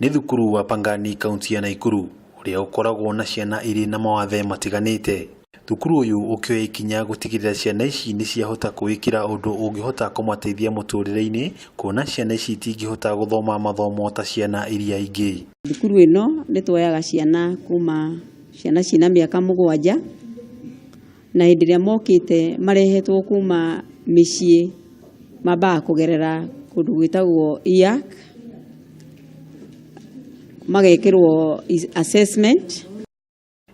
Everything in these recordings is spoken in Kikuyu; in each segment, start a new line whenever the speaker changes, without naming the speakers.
Nĩ thukuru wa Pangani kaunti ya Naikuru ũrĩa ũkoragwo na ciana irĩ na mawathe matiganĩte. Thukuru ũyũ ũkĩoya ikinya gũtigĩrĩra ciana ici nĩ ciahota kwĩĩkĩra ũndũ ũngĩhota kũmateithia mũtũrĩre-inĩ, kuona ciana ici itingĩhota gũthoma mathomo ta ciana iria ingĩ.
Thukuru ĩno nĩ tuoyaga ciana kuma ciana ciĩna mĩaka 7, na hĩndĩ ĩrĩa mokĩte marehetwo kuma mĩciĩ, mambaga kũgerera kũndũ gwĩtagwo EAC, magekĩrwo assessment.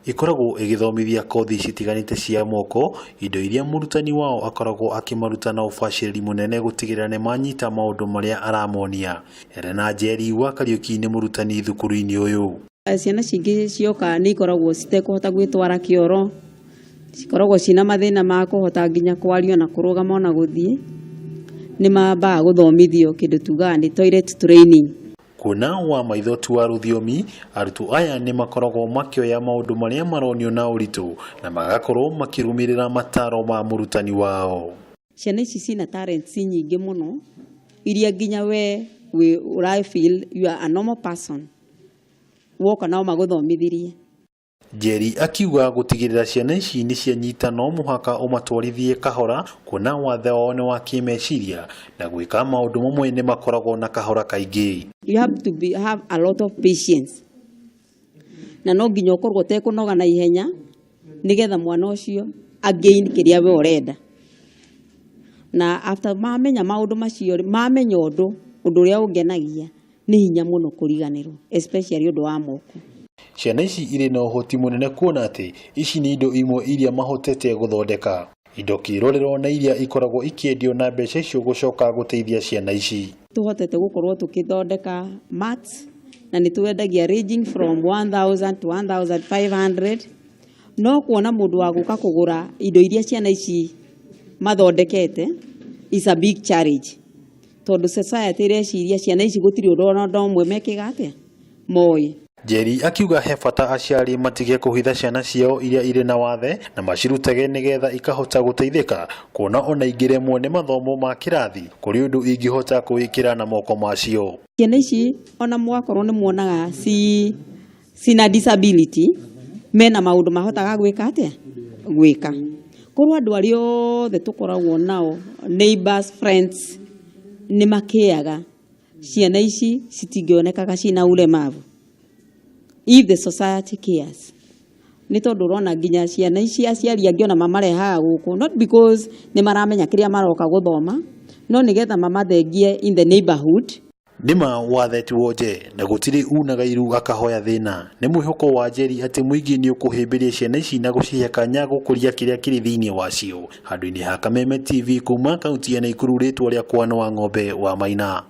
Ĩkoragwo ĩgĩthomithia kothi citiganĩte cia moko, indo iria mũrutani wao akoragwo akĩmaruta na ũbacĩrĩri mũnene gũtigĩrĩra nĩ manyita maũndũ marĩa aramonia. Helena Njeri wa Kariũki nĩ mũrutani thukuru-inĩ ũyũ.
Ciana cingĩ cioka nĩ ikoragwo citekũhota gwĩtwara kĩoro, cikoragwo ciĩna mathĩna ma kũhota nginya kwaria na kũrũgama ona gũthiĩ, nĩ mambaga gũthomithio kĩndũ tugaga nĩ toilet training.
Kuona wa maitho ti wa rũthiomi, arutwo aya nĩ makoragwo makĩoya maũndũ marĩa maronio na ũritũ na magakorwo makĩrũmĩrĩra mataro ma mũrutani wao.
Ciana ici ciĩna talents nyingĩ mũno iria nginya we wĩ ũra feel you are a normal person, woka nao magũthomithirie.
Njeri akiuga gũtigĩrĩra ciana ici nĩ cianyita no mũhaka ũmatwarithie kahora, kuona wathe wao nĩ wa kĩmeciria na gwĩka maũndũ mamwe nĩ makoragwo na kahora kaingĩ.
You have to have a lot of patience, na no nginya ũkorwo ũtekũnoga na ihenya nĩgetha mwana ũcio again kĩrĩa we ũrenda. Na after mamenya maũndũ macio, mamenya ũndũ ũrĩa ũngenagia, nĩ hinya mũno kũriganĩrwo, especially ũndũ wa moko.
Ciana ici irĩ na ũhoti mũnene kuona atĩ ici nĩ indo imwe iria mahotete gũthondeka, indo kĩrorerwa na iria ikoragwo ikĩendio na mbeca icio gũcoka gũteithia ciana ici.
Tũhotete gũkorwo tũkĩthondeka mats na nĩ twendagia ranging from 1000 to 1500, no kuona mũndũ wa gũka kũgũra indo iria ciana ici mathondekete is a big challenge, tondũ society ĩreciria ciana ici gũtirĩ ũndũ ona ũmwe mekĩga atĩa moĩ.
Njeri akiuga he bata aciari matige kũhitha ciana ciao iria irĩ na wathe na macirutage nĩgetha ikahota gũteithĩka, kuona ona ingĩremwo nĩ mathomo ma kĩrathi kũrĩ ũndũ ingĩhota kwĩĩkĩra na moko macio.
Ciana ici ona mwakorwo nĩ muonaga cina disability, mena maũndũ mahotaga gwĩka atĩa gwĩka. Korwo andũ arĩa othe tũkoragwo nao, neighbors, friends, nĩ makĩaga ciana ici citingĩonekaga cina ulemavu if the society cares. Nĩ tondũ ũrona nginya ciana ici aciari angĩ ona mamarehaga gũkũ not because nĩ maramenya kĩrĩa maroka gũthoma, no nĩgetha mamathengie in the neighborhood.
Nĩma wathe ti wonje na gũtirĩ unaga iru akahoya thĩna. Nĩ mwĩhoko wa Njeri atĩ mũingĩ nĩ ũkũhĩmbĩria ciana ici na gũcihe kanya gũkũria kĩrĩa kĩrĩ thĩinĩ wacio. Handũ-inĩ ha Kameme TV kuma kaunti ya Naikuru, rĩtwa rĩakwa nĩ wa Ng'ombe wa Maina.